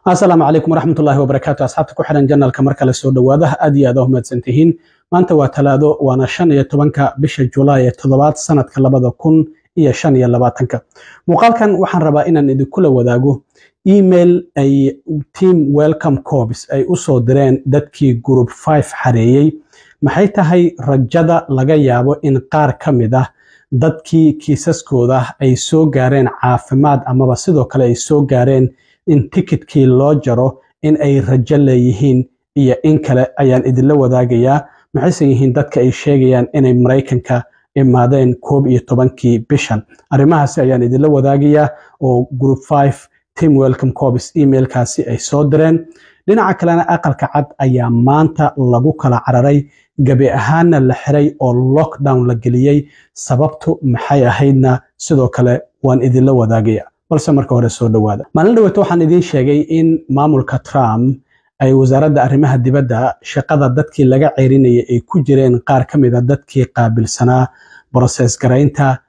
Asalaamu calaykum waraxmatullaahi wabarakaatu. Asxaabta ku xiran channelka, mar kale soo dhowaada. Aad iyo aad u mahadsantihiin. Maanta waa Talaado, waana 15-ka bisha Julaay ee toddobaad, sanadka 2025-ka. Muuqaalkan waxaan rabaa inaan idinkula wadaago email ay team Welcome Corps ay u soo direen dadkii group 5 xareeyey. Maxay tahay rajada laga yaabo in qaar ka mid ah dadkii kiisaskooda ay soo gaareen caafimaad, amaba sidoo kale ay soo gaareen in tikitkii loo jaro, in ay rajo leeyihiin iyo in kale ayaan idinla wadaagayaa. Maxayse yihiin dadka ay sheegayaan inay Maraykanka imaadeen 11-kii bishan? Arrimahaasi ayaan idinla wadaagayaa oo group 5 team Welcome Corps emailkaasi ay soo direen. Dhinaca kalena, Aqalka Cad ayaa maanta lagu kala cararay, gebi ahaanna la xiray oo lockdown la geliyey. Sababtu maxay ahaydna sidoo kale waan idinla wadaagaya, balse marka hore soo dhowaada. Maalin dhaweeto waxaan idiin sheegay in maamulka Trump ay wasaaradda arrimaha dibadda shaqada dadkii laga ceerinayay ay ku jireen qaar ka mid a dadkii qaabilsanaa process garaynta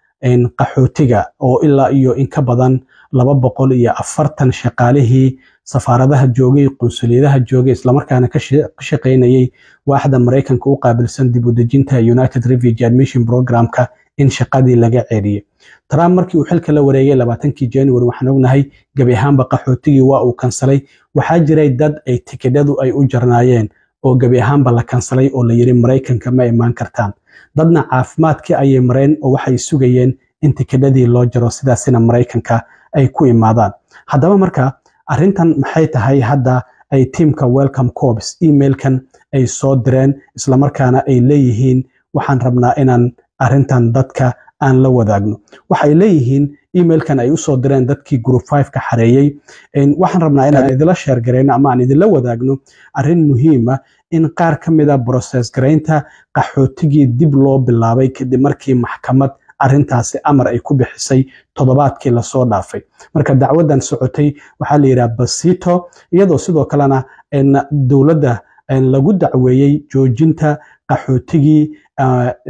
qaxootiga, oo ilaa iyo in ka badan 240 shaqaalihii safaaradaha joogay, qunsuliyadaha joogay, islamarkaana ka shaqaynayay waaxda Maraykanka u qaabilsan dib u dejinta, United Refugee Admission Programka, in shaqadii laga ceeriyey. Trump markii uu xilka la wareegay 20-kii January, waxaan ognahay gebi ahaanba qaxootigii waa uu kansalay. Waxaa jiray dad ay tikidhadu ay u jarnaayeen oo gebi ahaanba la kansalay oo la yiri Maraykanka ma imaan kartaan. Dadna caafimaadkii ayay mareen oo waxay sugayeen in tikidhadii loo jaro, sidaasina Maraykanka ay ku imaadaan. Haddaba marka arrintan maxay tahay hadda ay teamka Welcome Corps emailkan ay soo direen, islamarkaana ay leeyihiin waxaan rabnaa inaan arrintan dadka aan la wadaagno? Waxay leeyihiin emailkan ay usoo direen dadkii group 5 ka xareeyey: waxaan rabnaa inaan idila share garayno ama aan idinla wadaagno arrin muhiima, in qaar ka mid a process garaynta qaxootigii dib loo bilaabay kadib markii maxkamad arrintaasi amar ay ku bixisay toddobaadkii lasoo dhaafay. Marka dacwadan socotay waxaa la yidhaha Bosito, iyadoo sidoo kalena dowladda lagu dacweeyey joojinta qaxootigii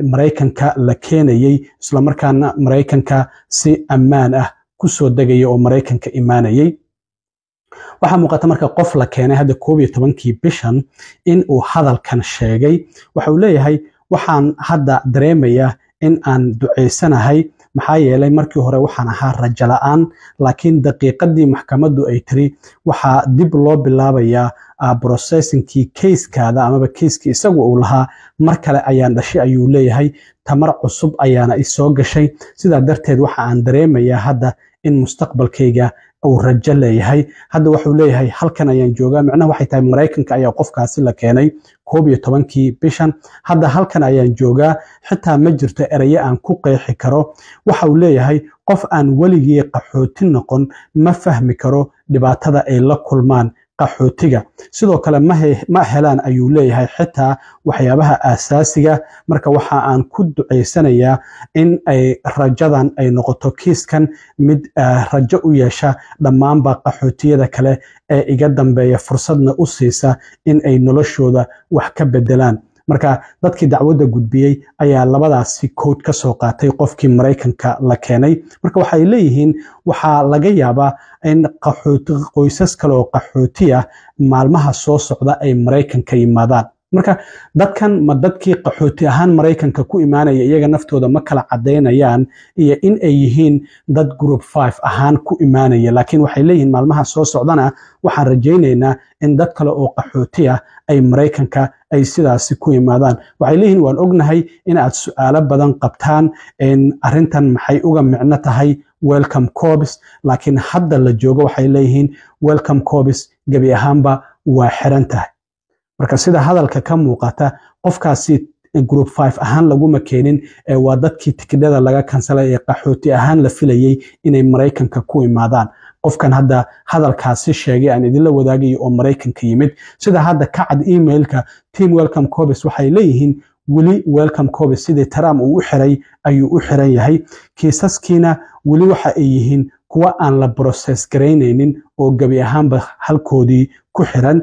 Maraykanka la keenayey, islamarkaana Maraykanka si ammaan ah kusoo degaya oo Maraykanka imaanayey. Waxaa muuqata marka qof la keenay hadda 11-kii bishan in uu hadalkan sheegay. Waxa uu leeyahay: waxaan hadda dareemayaa in aan ducaysanahay, maxaa yeelay markii hore waxaan ahaa rajo la'aan, laakiin daqiiqadii maxkamaddu ay tiri waxaa dib loo bilaabayaa processingkii casekaada amaba casekii isagu uu lahaa, mar kale ayaan dhashay, ayuu leeyahay. Tamar cusub ayaana isoo gashay. Sidaa darteed waxa aan dareemayaa hadda in mustaqbalkayga uu rajo leeyahay. Hadda wuxuu leeyahay halkan ayaan joogaa. Micnaha waxay tahay Maraykanka ayaa qofkaasi la keenay 11-kii bishan. Hadda halkan ayaan joogaa, xitaa ma jirto eraye aan ku qeexi karo. Waxa uu leeyahay qof aan weligii qaxooti noqon ma fahmi karo dhibaatada ay la kulmaan qaxootiga. Sidoo kale ma helaan, ayuu leeyahay, xitaa waxyaabaha aasaasiga. Marka waxa aan ku ducaysanayaa in ay rajadan ay noqoto kiiskan mid rajo u yeesha dhammaanba qaxootiyada kale ee iga dambeeya, fursadna u siisa in ay noloshooda wax ka bedelaan. Marka dadkii dacwadda gudbiyey ayaa labadaasi quote ka soo qaatay qofkii Maraykanka la keenay. Marka waxay leeyihiin waxaa laga yaabaa in qaxooti qoysas kale oo qaxooti ah maalmaha soo socda ay Maraykanka yimaadaan. Marka dadkan ma dadkii qaxooti ahaan Maraykanka ku imaanaya, iyaga naftooda ma kala cadaynayaan iyo in ay yihiin dad group 5 ahaan ku imaanaya, laakiin waxay leeyihiin maalmaha soo socdana waxaan rajaynaynaa in dad kale oo qaxooti ah ay Maraykanka ay sidaasi ku imaadaan. Waxay leeyihiin waan ognahay in aad su'aalo badan qabtaan, arrintan maxay uga micno tahay Welcome Corps, laakiin hadda la joogo, waxay leeyihiin, Welcome Corps gebi ahaanba waa xiran tahay. Marka sida hadalka ka muuqata, qofkaasi group 5 ahaan laguma keenin ee waa dadkii tikidhada laga kansalay ee qaxooti ahaan la filayey inay Maraykanka ku imaadaan, qofkan hadda hadalkaasi sheegay aan idinla wadaagayo oo Maraykanka yimid. Sida hadda ka cad emailka team Welcome Corps, waxay leeyihiin weli Welcome Corps sidii Trump uu u xiray ayuu u xiran yahay, kiisaskiina weli waxa ay yihiin kuwa aan la process garaynaynin oo gebi ahaanba halkoodii ku xiran.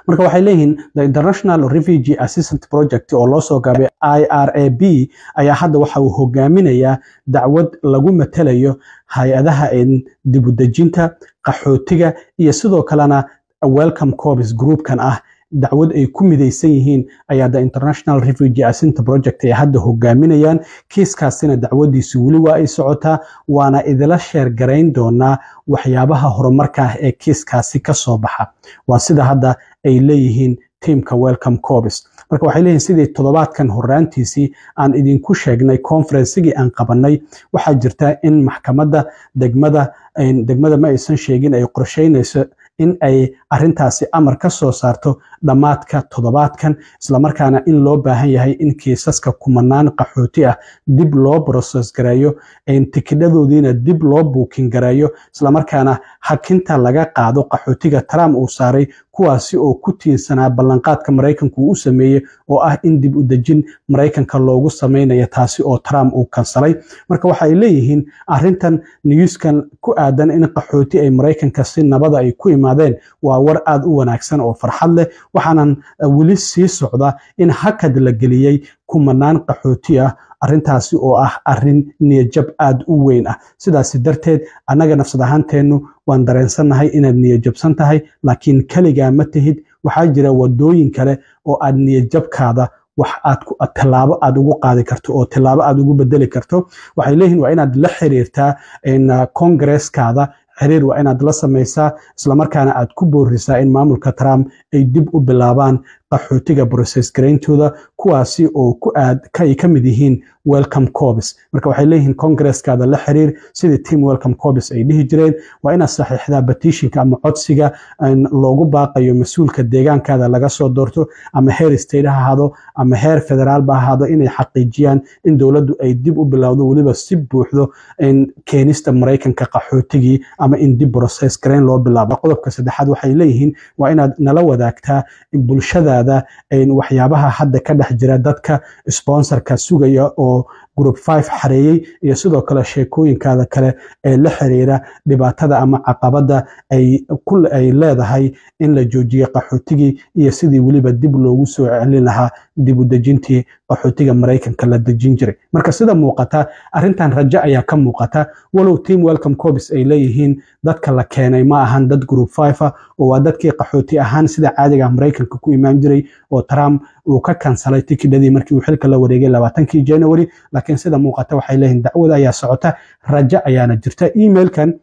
Marka waxay leeyihiin the International Refugee Assistance Project, oo loo soo gaabay IRAP, ayaa hadda waxa uu hogaaminayaa dacwad lagu matalayo hay-adaha dibudejinta qaxootiga iyo sidoo kalena Welcome Corps groupkan ah. Dacwad ay ku midaysan yihiin ayaa the International Refugee Assistance Project ay hadda hogaaminayaan. Kiiskaasina dacwadiisu weli waa ay socotaa, waana idila share garayn doonaa waxyaabaha horumarka ah ee kiiskaasi ka soo baxa. Waa sida hadda ay leeyihiin tiimka Welcome Corps. Marka waxay leeyihiin, sidii toddobaadkan horaantiisii aan idinku sheegnay conferencigii aan qabanay, waxaa jirta in maxkamadda degmada, ma aysan sheegin, ay qorsheynayso in ay arintaasi amar ka soo saarto dhammaadka toddobaadkan, islamarkaana in loo baahan yahay in kiisaska kumanaan qaxooti ah dib loo process gareeyo, tikidhadoodiina dib loo booking gareeyo, islamarkaana hakinta laga qaado qaxootiga Trump uu saaray, kuwaasi oo ku tiirsanaa ballanqaadka Maraykanku uu u sameeyey oo ah in dib u dejin Maraykanka loogu sameynayo, taasi oo Trump uu kansalay. Marka waxa ay leeyihiin, arrintan newskan ku aadan in qaxooti ay Maraykanka si nabada ay ku imaadeen waa war aad u wanaagsan oo farxad leh, waxaanan weli sii socda in hakad la geliyey kumanaan qaxooti ah, arrintaasi oo ah arrin niyadjab aad u weyn ah. Sidaasi darteed annaga nafsad ahaanteennu waan dareensannahay inaad niyadjabsan tahay, laakiin keligaa ma tihid. Waxaa jira wadooyin kale oo aad niyadjabkaada wax aad tallaabo aad ugu qaadi karto oo tallaabo aad ugu bedeli karto. Waxay leeyihiin, waa inaad la xiriirtaa Congresskaada, xiriir waa inaad la samaysaa, islamarkaana aad ku boorisaa in maamulka Trump ay dib u bilaabaan qaxootiga process garayntooda, kuwaasi oo ku aad ay ka mid yihiin Welcome Corps. Marka waxay leeyihiin, Congresskaada la xiriir, sidii team Welcome Corps ay dhihi jireen, waa inaad saxiixdaa petitionka ama codsiga loogu baaqayo mas-uulka deegaankaada laga soo doorto, ama heer state ha ahaado ama heer federaalba ha ahaado, inay xaqiijiyaan in dowladdu ay dib u bilowdo, weliba si buuxdo, keenista Maraykanka qaxootigii ama in dib process garayn loo bilaabo. Qodobka saddexaad waxay leeyihiin, waa inaad nala wadaagtaa bulshadaada waxyaabaha hadda ka dhex jira dadka sponsorka sugaya oo group 5 xareeyey, iyo sidoo kale sheekooyinkaada kale ee la xiriira dhibaatada ama caqabada ay leedahay in la joojiyo qaxootigii iyo sidii weliba dib loogu soo celin lahaa dib u dejintii qaxootiga Maraykanka la dejin jiray. Marka sida muuqata, arrintan rajo ayaa ka muuqata, walow team Welcome Corps ay leeyihiin dadka la keenay ma ahan dad group 5 ah, oo waa dadkii qaxooti ahaan sida caadiga ah Maraykanka ku imaan jiray oo Trump uu ka kansalay tikidhadii markii uu xilka la wareegay 20-kii January. Laakiin sida muuqata, waxay leeyihiin dacwada ayaa socota, rajo ayaana jirta. Emailkan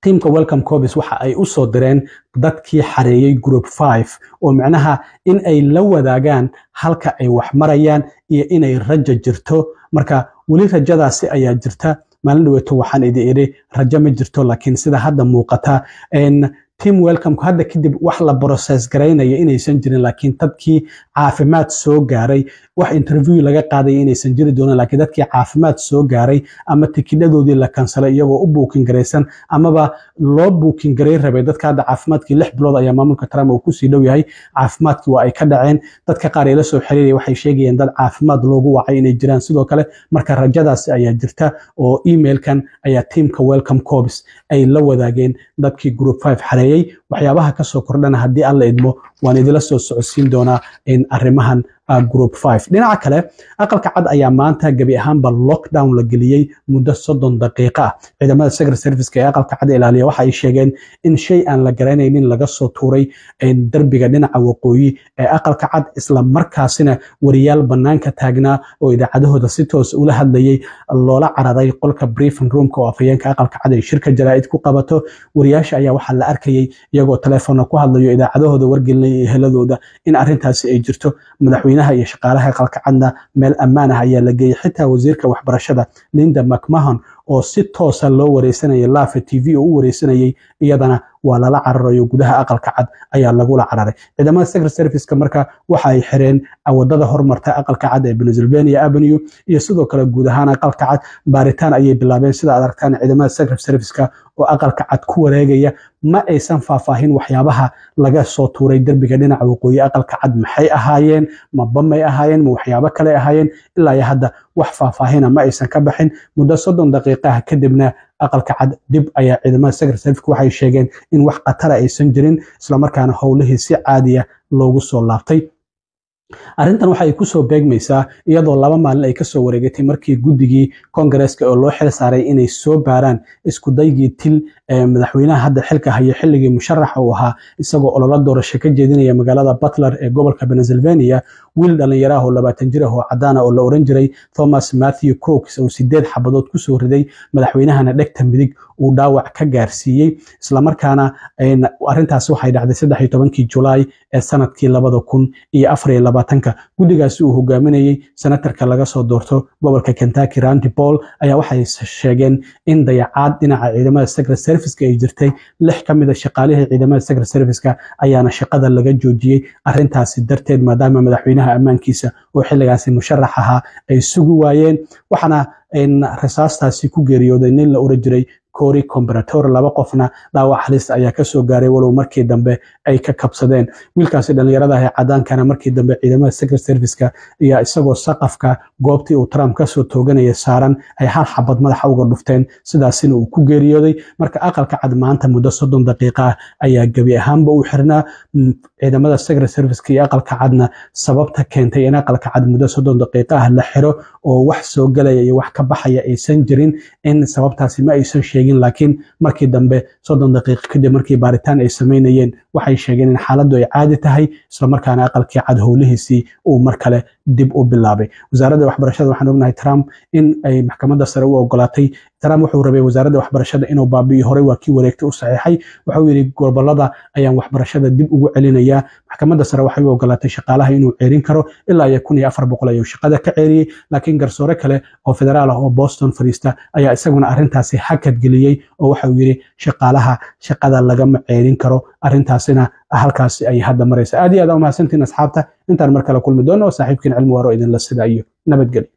tiimka Welcome Corps waxa ay u soo direen dadkii xareeyey group 5, oo micnaha in ay la wadaagaan halka ay wax marayaan iyo inay rajo jirto. Marka weli rajadaasi ayaa jirta. Maalin dhaweeto waxaan idin idhi rajo ma jirto, laakiin sida hadda muuqata, team Welcome hadda kadib wax la process garaynaya inaysan jirin, laakiin dadkii caafimaad soo gaaray wax interview laga qaadaya inaysan jiri doonin, laakiin dadkii caafimaad soo gaaray ama tikidhadoodii la kansalay iyagoo u booking garaysan amaba loo booking garay rabay. Dadka hadda caafimaadkii 6 bilood ayaa maamulka Trump uu kusii dhow yahay, caafimaadkii waa ay ka dhaceen. Dadka qaar ee la soo xiriiraya waxay sheegayeen dad caafimaad loogu wacay inay jiraan sidoo kale. Marka rajadaasi ayaa jirta, oo emailkan ayaa teamka Welcome Corps ay la wadaageen dadkii group 5 xareeyey. Waxyaabaha kasoo kordhana, haddii Alla idmo, waan idila soo socodsiin doonaa in arrimahan group 5. Dhinaca kale, Aqalka Cad ayaa maanta gebi ahaanba lockdown la geliyey muddo 30 daqiiqo ah. Ciidamada Secret Serviceka ee Aqalka Cad ilaaliya waxa ay sheegeen in shay aan la garanaynin laga soo tuuray derbiga dhinaca waqooyi ee Aqalka Cad, isla markaasina wariyaal banaanka taagnaa oo idaacadahooda si toos ula hadlayay loola cararay qolka briefing roomka oo afhayeenka Aqalka Cad ay shirka jaraa'id ku qabato. Wariyaasha ayaa waxaa la arkayay iyagoo telefoona ku hadlayo, idaacadahooda wargelinaya eheladooda in arrintaasi ay jirto. Madaxweynaha iyo shaqaalaha Aqalka Cadna meel ammaan ah ayaa la geeyey. Xitaa wasiirka waxbarashada Linda McMahon oo si toosa loo wareysanayay, live TV oo u wareysanayay, iyadana waa lala cararayo, gudaha Aqalka Cad ayaa lagula cararay. Ciidamada Secret Serviceka marka waxa ay xireen wadada hormarta Aqalka Cad ee Pennsylvania Avenue iyo sidoo kale guud ahaan Aqalka Cad. Baaritaan ayay bilaabeen, sida aad aragtaan, ciidamada Secret Serviceka. oo Aqalka Cad ku wareegaya. Ma aysan faahfaahin waxyaabaha laga soo tuuray derbiga dhinaca waqooyi Aqalka Cad. Maxay ahaayeen? Ma bamay ahaayeen? Ma waxyaabo kale ahaayeen? Ilaa iyo hadda wax faahfaahina ma aysan ka baxin. Muddo 30 daqiiqaha kadibna Aqalka Cad dib ayaa ciidamada Secret Service waxay sheegeen in wax khatara aysan jirin, islamarkaana howlihii si caadiya loogu soo laabtay. Arrintan waxay kusoo beegmaysaa iyadoo 2 maalin ay kasoo wareegatay markii guddigii Kongareeska oo loo xil saaray inay soo baaraan isku daygii til madaxweynaha hadda xilka haya xilligii musharaxa uu ahaa, isagoo ololo doorasho ka jeedinaya magaalada Butler ee gobolka Pennsylvania, wiil dhallinyaro ah oo 20 jir ah oo cadaan ah oo la oran jiray Thomas Matthew Crooks oo sideed xabadood kusoo riday madaxweynahana dhegta midig uu dhaawac ka gaarsiiyey. Islamarkaana arrintaasi waxay dhacday 13-kii Julaay ee sanadkii 2024-ka. Guddigaasi uu hogaaminayey senatarka laga soo doorto gobolka Kentucky, Randy Paul, ayaa waxay sheegeen in dayacaad dhinaca ciidamada Secret Serviceka ay jirtay. Lix ka mid a shaqaalihii ciidamada Secret Serviceka ayaana shaqada laga joojiyey arrintaasi darteed, maadaama madaxweynaha ammaankiisa oo xilligaasi musharax ahaa ay sugi waayeen. Waxaana rasaastaasi ku geeriyooday nin la oran jiray Corey Comperatore, laba qofna dhaawac halis ayaa kasoo gaaray, walow markii dambe ay ka kabsadeen. Wiilkaasi dhallinyarada ah ee cadaankana markii dambe ciidamada Secret Serviceka iyo isagoo saqafka goobtii uu Trump kasoo tooganaya saaran ay hal xabad madaxa uga dhufteen, sidaasina uu ku geeriyooday. Marka Aqalka Cad maanta muddo 30 daqiiqa ah ayaa gebi ahaanba u xirnaa ciidamada Secret Serviceka iyo Aqalka Cadna. Sababta keentay in Aqalka Cad muddo 30 daqiiqa ah la xiro oo wax soo galaya iyo wax ka baxaya aysan jirin, in sababtaasi ma aysan sheegin, laakiin markii dambe 30 daqiiqo kadib markii baaritaan ay samaynayeen waxay sheegeen in xaaladdu ay caadi tahay, islamarkaana Aqalkii Cad howlihiisii uu mar kale dib u bilaabay. Wasaaradda waxbarashada, waxaan ognahay Trump in ay maxkamadda sare u ogolaatay. Trump wuxuu rabay wasaaradda waxbarashada inuu baabi'iyo. Horey waa kii wareegtay u saxiixay, wuxuu yidhi gobolada ayaan waxbarashada dib ugu celinayaa. Maxkamadda sare waxay u ogolaatay shaqaalaha inuu ceerin karo. Ilaa iyo 1400 ayuu shaqada ka ceeriyey, laakiin garsoore kale oo federaal ah oo Boston fadhiista ayaa isaguna arrintaasi hakad geliyey oo waxa uu yidhi shaqaalaha shaqada lagama ceerin karo. Arrintaasina halkaasi ay hadda maraysa. Aad iyo aad aa umahadsantihin asxaabta. Intaan mar kale kulmi doono, saaxiibkiin Cilmi Waaro idinla sida iyo nabadgelyo.